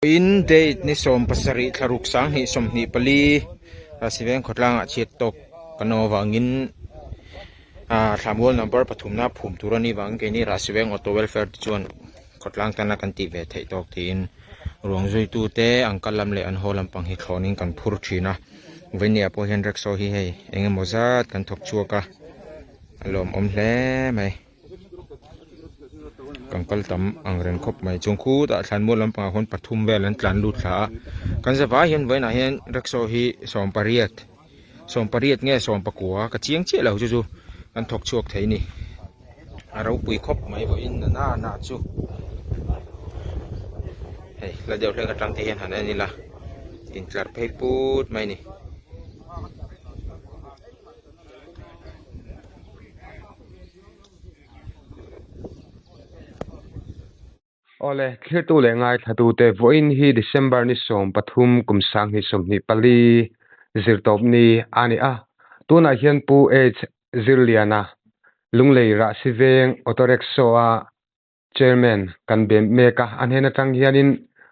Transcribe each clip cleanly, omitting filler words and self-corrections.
In date ni 17 thlaruk 2024 Rasiveng khawtlangah chhiat tawk kan awm avangin ah thlammual number pathumna phum tur a nih vangin keini Rasiveng Auto Welfare te chuan khawtlang tana kan tih ve theih tawk tiin ruang zuitu te an kal lam leh an haw lampang hi thlawnin kan phur thin a vawinia pawh hian rickshaw hi hei eng emaw zat kan thawk chhuak a a lawmawm hle mai. Kan kal tam ang reng khawp mai chung khutah thlanmual lampangah khawn pathum vel an tlan lut thla a kan zavai hian vawiinah hian rickshaw hi sawmpariat sawmpariat nge sawmpakua ka chiang chiah lo chu chu kan thawk chhuak thei a ni a ropui khawp mai vawiin na na na chu hei la deuh hlek atang te hian han en ila intlar phei put mai a ni. Awle, thlirtu leh ngaithlatute, vawiin hi December ni 13 kum 2024 zirtawp ni a ni a. Tunah hian Pu H. Zirliana, Lunglei Rahsi Veng Auto Rickshaw-a Chairman kan be mek a, a hnen atang hianin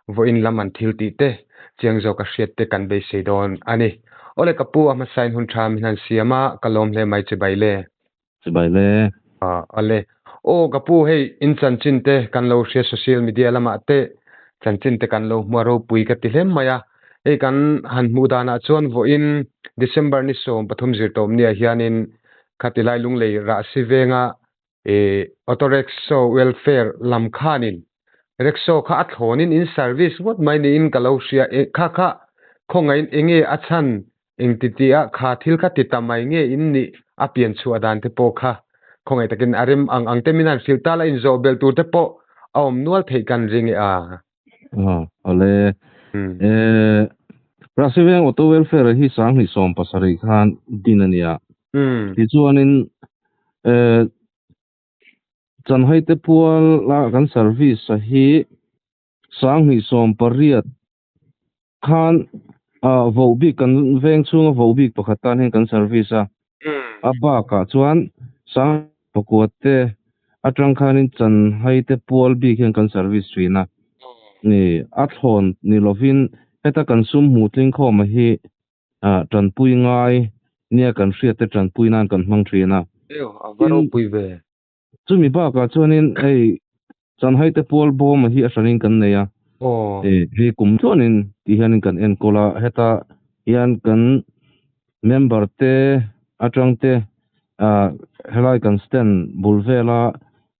vawiin lam an thil tih te, chiang zawk a hriat te kan beisei dawn a ni. Awle ka pu a hmasain hun tha min han siam a, ka lawm hle mai chibai le. Chibai le. Awle. Aw ka pu hei in chanchin te kan lo hria social media lamah te chanchin te kan lo hmu a ropui ka ti hlem mai a, hei kan han hmuh danah chuan vawiin December ni 13 zirtawp nia hianin khatilai Lunglei Rahsi venga E auto rickshaw welfare lam khanin rickshaw kha a thlawnin in service ngawt mai niin ka lo hria e kha kha khawngaihin enge a chhan engti tih a kha thil kha ti ta mai nge in nih a pian chhuah dan te pawh kha khawngaih takin a rem ang ang te min han hrilh ta la inzawh belh tur te pawh a awm nual theih kan ring e a. Awle e Rasiveng Auto Welfare hi 2017 khan din a nia. Tichuanin e Chanhai te pual a kan service a hi 2018 khan voh bik kan veng chhunga voh bik pakhat tan hian kan service a. A bakah chuan 2009 te atang khanin Chanhai te pual bik hian kan service thin a. Ni a thlawn ni lovin heta kan sum hmuh tling khawm a hi tanpui ngai nia kan hriat te tanpui nan kan hmang thin a. Eo, a va ropui ve. Chumi bakah chuanin hei Chanhai te pual bawm a hi a hranin kan nei a. Hei kum tluanin tih hianin kan enkawl a, heta hian kan member te atang te helai kan stand bul vela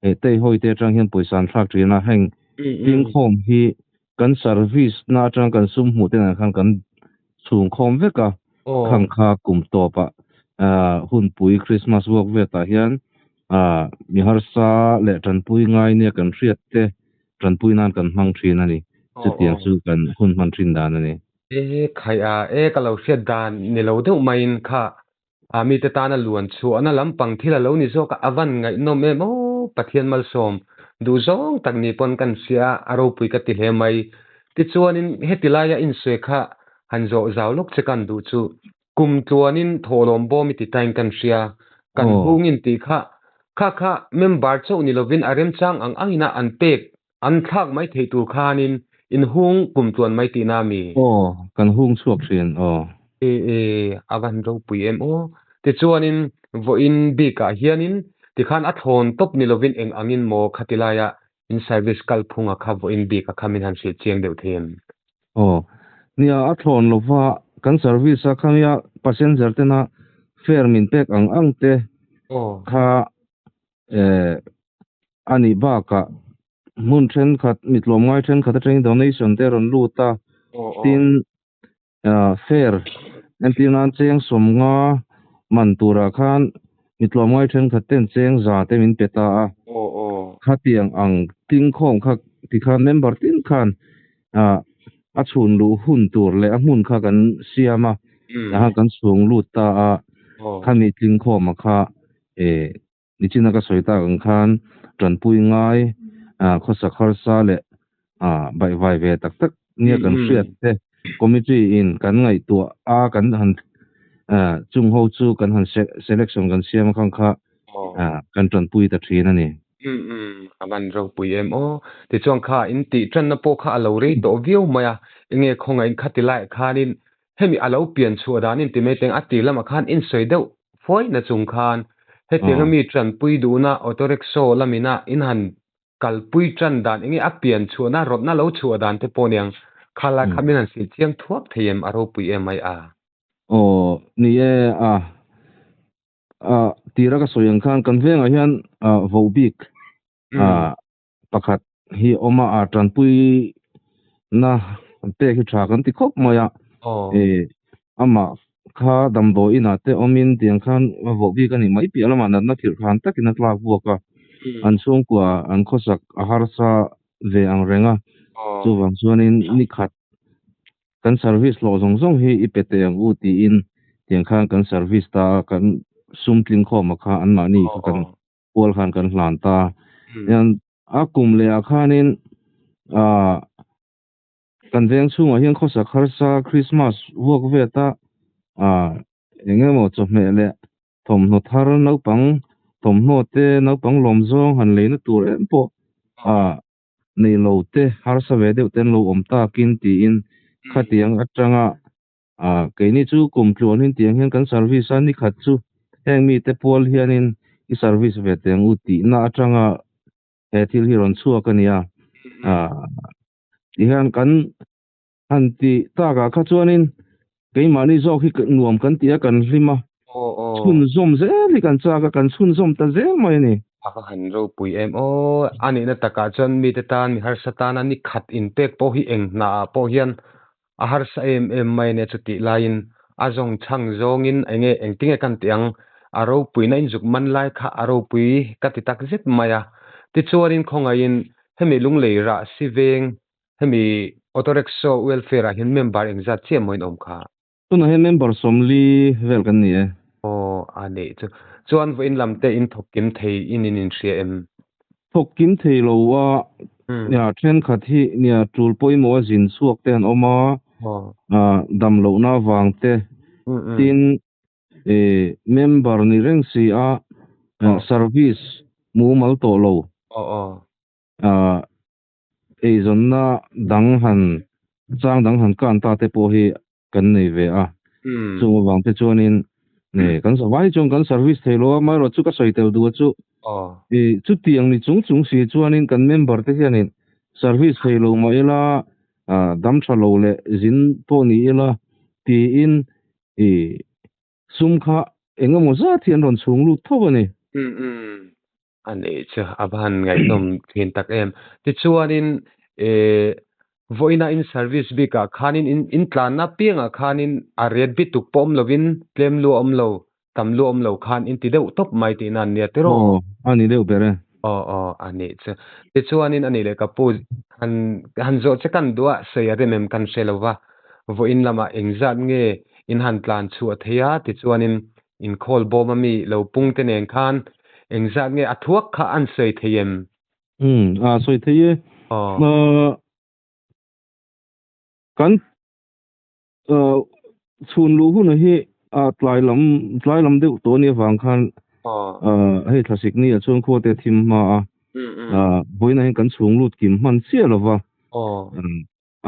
teihawi te atang hian pawisa an thlak thin a, heng tingkhawm hi kan service na atang kan sum hmuh te nen khan kan chhung khawm vek a, khang kha kum tawpah hunpui Christmas work vetah hian mi harsa leh tanpui ngai nia kan hriat te tanpui nan kan hmang thin a ni. Chutiang chu kan hun hman thin dan a ni. E khai a, e ka lo hriat dan ni lo deuh maiin kha a mite tana luan chhuahna lampang thil a lo ni zawk a, a van ngaihnawm em aw Pathian malsawm duh zawng tak ni pawn kan hria a, a ropui ka ti hle mai. Tichuanin heti laia insawi kha han zawh zau lawk che kan duh chu kum tluanin thawhlawm bawm i ti tain kan hria, kan hungin tih kha kha kha member chauh ni lovin a remchang ang angina an pek an thlak mai theih tur khanin in hung kum tluan mai tihna a mi? Aw, kan hung chhuak thin aw. E e, a va han ropui em aw. Tichuanin vawiin bikah hianin tikhan a thlawn tawp ni lovin eng angin maw khati laia in service kalphunga kha vawiin bika kha min han hrilh chiang deuh thei em? Aw, nia a thlawn lova kan service a khangia passenger tena fare min pek ang ang te kha a nih bakah hmun thenkhat mi tlawmngai thenkhat atangin donation te a rawn lut a, tin fare entir nan cheng 50 man turah khan mi tlawmngai thenkhat ten cheng za te min pe ta a, khatiang ang tingkhawm kha tikhan member tin khan a chhun luh hun tur leh a hmun kha kan siam a, tahan kan chhung lut ta a, khami tlingkhawm a kha nichina ka sawi tak ang khan tanpui ngai khawsak harsa leh baihvai ve tak tak nia kan hriat te committee in kan ngaihtuah a kan han chung ho chu kan han selection kan siam a khang kha kan tanpui ta thin a ni. Umm umm, a van ropui em aw. Tichuan kha in tih tanna pawh kha a lo rei tawh viau mai a, enge khawngaih in khati laiah khanin hemi a lo pian chhuah danin ti mai teng a tir lamah khan in sawi deuh fuai na chung khan hetianga mi tanpui duhna auto rickshaw lamina in han kalpui tan dan enge a pian chhuahna rawtna lo chhuah dan te pawh niang kha lai kha min han hrilh chiang thuap thei em a ropui em mai a. Aw ni e a. Ah tira ka sawi ang khan kan vengah hian ah voh bik ah pakhat hi a awm a, ah tanpui na kan pek hi tha kan ti khawp mai a, eh amah kha damdawi inah te awmin tiang khan voh bik a nih mai piah lamah natna thilh khan takin a tlak buak a, an chhungkua an khawsak a harsa ve ang reng a, chuvang chuanin ni khat Kan service hlawh zawng zawng hi i pe teh ang u tiin tiang khan kan service ta a, kan sum tling khawm a kha anmahni kha kan pual khan kan hlan ta. Hian a kum leh ah khanin ah kan veng chhungah hian khawsak harsa Christmas vuak vet a ah eng emaw chawhmeh leh thawmhnaw thar naupang thawmhnaw te naupang lawm zawng han leina tur em pawh ah nei lo te harsa ve deuh te an lo awm takin tiin khatiang atanga ah keini chu kum tluanin tiang hian kan service a nikhat chu heng mite pual hianin i service ve teh ang u tihna atanga he thil hi rawn chhuak a nia ah tihian kan han ti takah kha chuanin keimahni zawk hi nuam kan ti a kan hlim a chhunzawm zel hi kan chak a kan chhunzawm ta zel mai a ni. A va han ropui em aw, a nihna takah chuan mite tan mi harsa tana ni khat inpek pawh hi eng hnaah pawh hian a harsa em em mai a nia chutih laiin a zawng chhang zawngin enge engtinge kan tih ang a ropuina inzuk man lai kha a ropui ka ti tak zet mai a tichuanin khawngaihin hemi lunglei rah si veng Hemi Auto Rickshaw Welfare ah hian member engzat chiah maw in awm kha? Tunah hian member 40 vel kan ni e. Aw, a neih chu. Chuan vawiin lam te in thawk kim thei in in inhria em? Thawk kim thei lo a, nia thenkhat hi nia tul pawimawh a zin chhuak te an awm a, dam lohna avang te, tin member ni reng si a, service mumal tawh lo. Eizawnna dang han chang dang han kan ta te pawh hi kan nei ve a. Chung avang te chuanin kan zavai chuan kan service thei lo a, amaherawh chu ka sawi tel duh a chu chutiang ni chung chung si chuanin kan member te hianin service thei lo mah ila dam tha lo leh zin pawh ni ila tiin sum kha engemaw zat hi an rawn chhung lut tho a ni. A nih chu a va han ngaihnawm thin tak em. Tichuanin eh vawiina in service bikah khanin in in tlanna piangah khanin a ret bi tuk pawh awm lovin tlem lu a awm lo, tam lu a awm lo khan in ti deuh tawp mai tihna an nia tiraw? Aw, a ni deuh ber e. Aw aw, a nih chu. Tichuanin a nih leh ka pu han han zawh che kan duh a, sawi a rem em kan hre lo va, vawiin lamah engzat nge in han tlan chhuah thei a tichuanin Inkhawl bawm a mi lo pung te nen khan engzat nge a thuak kha an sawi thei em? Umm, a sawi thei e. Aw. Kan chhun luh hun hi a tlai lam tlai lam deuh tawh a nih avang khan hei thlasik ni ah chuan khua te a thim hma a, vawiinah hian kan chhung lut kim hman chiah lo va.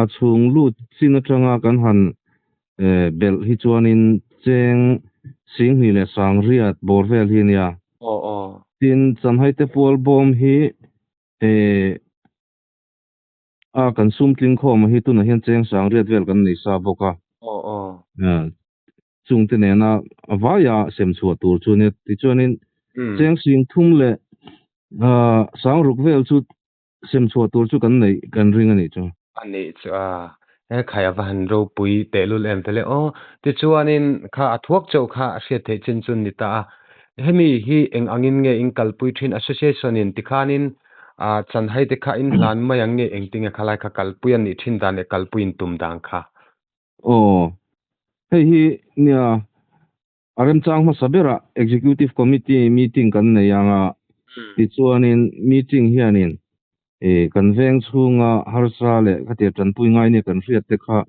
A chhung lut chin atanga kan han belh hi chuanin cheng 28 leh 90 bawr vel hi a nia. Tin, Chanhaite pual bawm hi a kan sum tling khawm hi tunah hian cheng 90 vel kan nei sa bawk a. Chungte nena a vaia sem chhuah tur chu a nia. Tichuanin cheng 30 leh 60 vel chu Sem chhuah tur chu kan neih kan ring a nih chu. A nih chu a, he khai a va han ropui tehlul em vele aw. Tichuanin kha a thuak chauh kha a hriat theih chin chu ni ta a. Hemi hi eng angin nge in kalpui thin association in tikhanin ah chanhai te kha in hlan mai ang nge engtinge khalai kha kalpui a nih thin dan leh kalpui in tum dan kha. Aw, hei hi nia A remchang hmasa berah Executive Committee meeting kan nei ang a, tichuanin meeting hianin kan veng chhunga harsa leh khatia tanpui ngai nia kan hriat te kha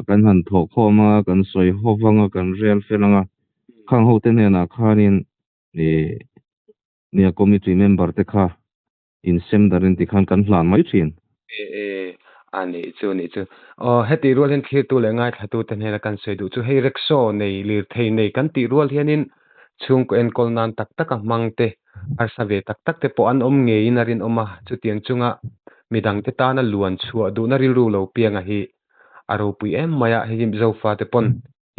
kan han thawh khawm ang a, kan sawi hawp ang a, kan rel fel ang a, khang hote hnenah khanin. Nia committee member te kha insem darin tikhan kan hlan mai thin. E e, a nih chu nih chu. Aw hetih rual hian thlirtu leh ngaithlatu te hnena kan sawi duh chu hei rickshaw nei, lirthei nei kan tih rual hianin chhungkaw enkawl nan tak taka hmang te, harsa ve tak tak te pawh an awm ngeiin a rinawm a, chutiang chunga midangte tana luan chhuah duhna rilru lo pianga hi a ropui em mai a, hei hi Zofa te pawn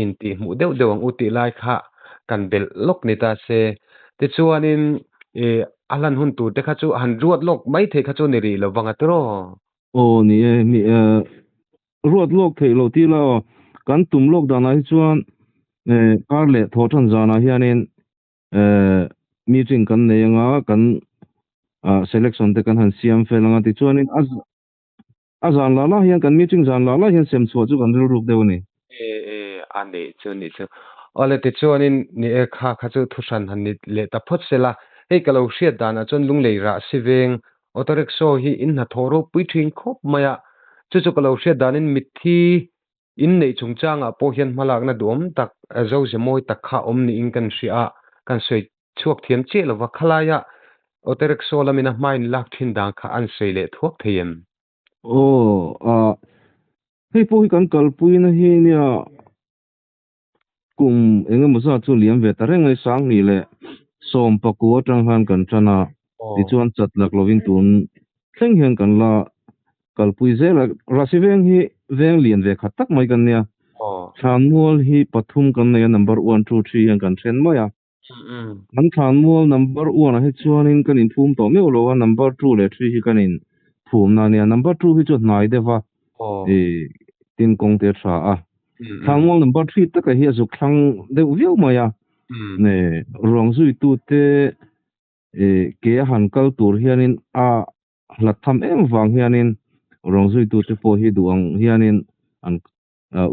intih hmuh deuh deuh ang u tih lai kha kan belh lawk ni ta se. Tichuanin ih a hlan hun tur te kha chu han ruat lawk mai theih kha chu ni rih lo vang a tiraw? Aw ni e, mi eh ruat lawk theih lo tih la aw. Kan tum lawk danah hi chuan eh kar leh thaw tan zanah hianin eh meeting kan nei anga kan ah selection te kan han siam fel anga tichuanin a A zan lah lah hian kan meeting zan lah lah hian sem chhuah chu kan rilruk deuh a ni. E e, a nih chu nih chu. Awle tichuanin ni e kha kha chu thuhran han ni leh ta phawt se la. Hei ka lo hriat danah chuan Lunglei rah si veng auto rickshaw hi in hnathawh ropui thin khawp mai a. Chu chu ka lo hriat danin mitthi in neih chungchangah pawh hian hmalakna duhawm tak zoze mawi tak kha awm niin kan hria a, kan sawi chhuak thiam chiah lova khalaia auto rickshaw lamin a hmain lak thin dan kha an sawi leh thuak thei em? Aw, ah, hei pawh hi kan kalpuina hi nia kum eng emaw zat chu liam ve ta reng mai Sanghnih leh Sawmpakua atang khan kan tan a, tichuan chat lak lovin tun thleng hian kan la kalpui zel a. Rasi veng hi veng lian ve khat tak mai kan nia, Thlanmual hi pathum kan nei a, number one, two, three hian kan then mai a. Kan thlanmual number one ah hi chuanin kan inphum tawh meuh lo a, number two leh three hi kan inphum na ania. Number two hi chu a hnai deuh a, ih tin kawng te a tha a. Thlanmual number three taka hi a zuk thlang deuh viau mai a, ruang zuitute ih ke a han kal tur hianin a hlat tham em vang hianin ruang zuitute pawh hi duh ang hianin an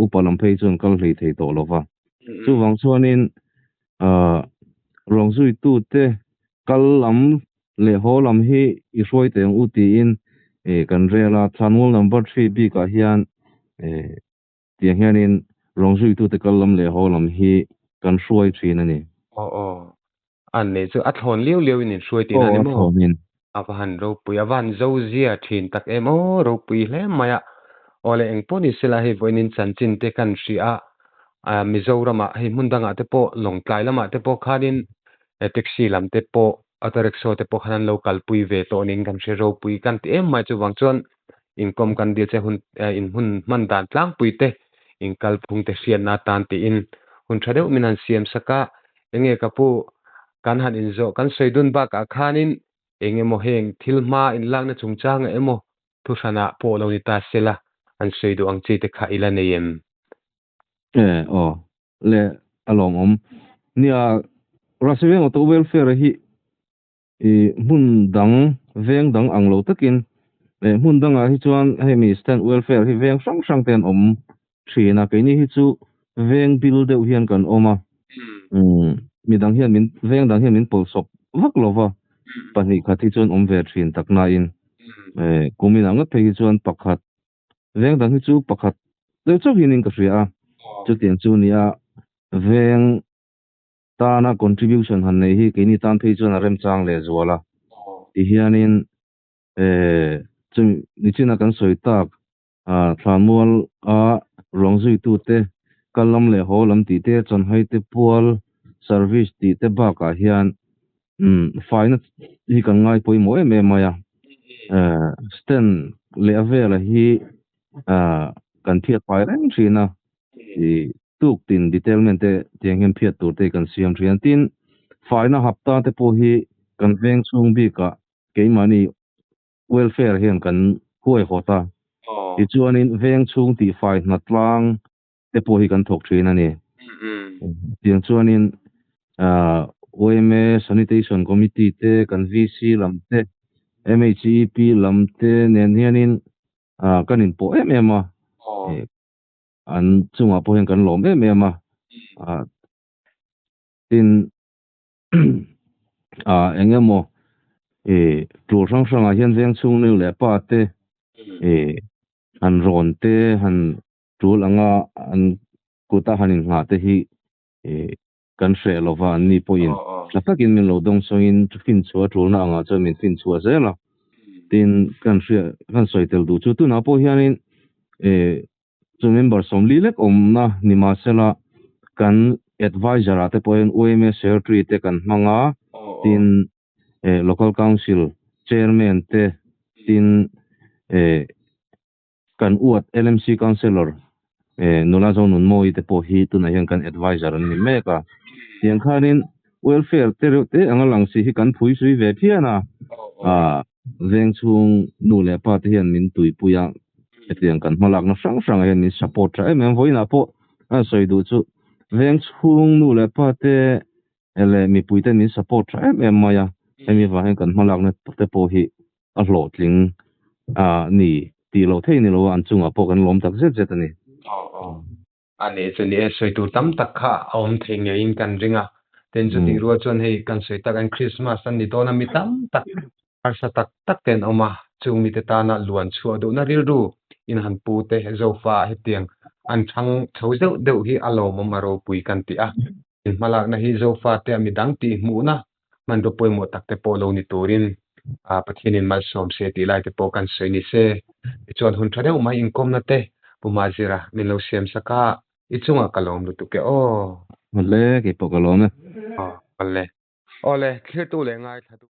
upa lam phei chuan kal hlei thei tawh lo va. Chuvang chuanin ruang zuitute kal lam leh haw lam hi i hruai teh ang u tiin kan rel a. Thlanmual number three bikah hian tiang hianin ruang zuitute kal lam leh haw lam hi kan hruai thin a ni. Aw aw. An nei chu a thlawn liau liau in in hruai tihna a ni maw? Aw a thlawnin. A va han ropui, a va han zo zia thin tak em aw, ropui hle mai a. Aw le eng pawh ni sela hei vawiin chanchin te kan hria a, ah Mizoramah hei hmun dangah te pawh Lawngtlai lamah te pawh khanin taxi lam te pawh auto rickshaw te pawh khan an lo kalpui ve tawh niin kan hre ropui kan ti em mai chuvang chuan inkawm kan dil che hun in hun hman dan tlangpui te inkalphung te hriatna atan tiin hun tha deuh min han siam sak a. Enge ka pu, kan han inzawh kan sawi dun bakah khanin eng emaw heng thil hma inlakna chungchangah emaw thuhranah pawh lo ni ta sela an sawi duh ang chi te kha i la nei em? E, aw, le a lawmawm. Nia, Rasiveng Auto Welfare hi I hmun dang, veng dang ang lo takin eh hmun dangah hi chuan hei mi stand welfare hi veng hrang hrang te an awm thin a, keini hi chu veng bil deuh hian kan awm a, umm midang hian min veng dang hian min pawlsawp vak lo va, pahnih khat hi chuan awm ve thin tak nain eh kuminah ngawt phei hi chuan pakhat veng dang hi chu pakhat deuh chauh hianin ka hria a, chutiang chu nia veng. Tana contribution han nei hi keini tan phei chuan a remchang leh zual a. Tihianin eh chumi nichina kan sawi tak ah Thlanmual a ruang zuitute kal lam leh haw lam tih te Chanhai te pual service tih te bakah hian umm faina hi kan ngai pawimawh em em mai a. Eh stand leh a vela hi ah kan thiat fai reng thin a. Ih tuk tin detailment te tiang hian phiat tur te hi kan siam thin a. Tin, faina hapta te pawh hi kan veng chhung bikah keimahni welfare hian kan huaihawt a. Tichuanin veng chhung tihfai hnatlang te pawh hi kan thawk thin a ni. Tiang chuanin yma Sanitation Committee te, kan VC lam te, MHEP lam te nen hianin kan inpawh em em a. An chungah pawh hian kan lawm em em a, ah tin ah eng emaw ih tul hrang hrangah hian veng chhung nu leh pa te ih han rawn te han tul anga an kuta han innghah te hi ih. kan hreh lova an ni pawhin tha takin min lo dawng sawngin finchhuah a tulna angah chuan min finchhuah zel a. Tin, kan hria kan sawi tel duh chu tunah pawh hianin eh chu member sawmli lek awmna ni mahsela kan advisor ah te pawhin UMA secretary te kan hmang a, tin eh local council chairman te tin eh Kan uat LMC Councillor Nula Zonunmawii te pawh hi tunah hian kan advisor an ni mek a. Tiang khanin welfare te reuh te anga lang si hi kan phui sui ve phian a. Veng chhung nu leh pa te hian min tuipui a, hetiang kan hmalakna hrang hrangah hian min support tha em em. Vawiinah pawh a sawi duh chu veng chhung nu leh pa te leh mipui ten min support tha em em mai a. Hemi vang hian kan hmalakna te pawh hi a hlawhtling a ni tih loh theih ni lo a, an chungah pawh kan lawm tak zet zet a ni. Aw aw. A nih chu ni e, sawi tur tam tak kha a awm thei ngeiin kan ring a. Tin chutih rual chuan hei kan sawi tak an Christmas an ni dawn a, mi tam tak harsa tak tak te an awm a, chung mite tana luan chhuah duhna rilru in han pu te Zofa ah hetiang an thang chho zeuh deuh hi a lawmawm a ropui kan ti a. In hmalakna hi Zofa te a midang tih hmuhna hmanraw pawimawh tak te pawh lo ni turin Pathianin malsawm se tih lai te pawh kan sawi ni se. Tichuan hun tha deuh mai inkawmna te Pu Mazira min lo siam sak a, i chungah ka lawm lutuk e aw. Awle, keipawh ka lawm e. Aw, awle. Awle, thlirtu leh ngaithla tu.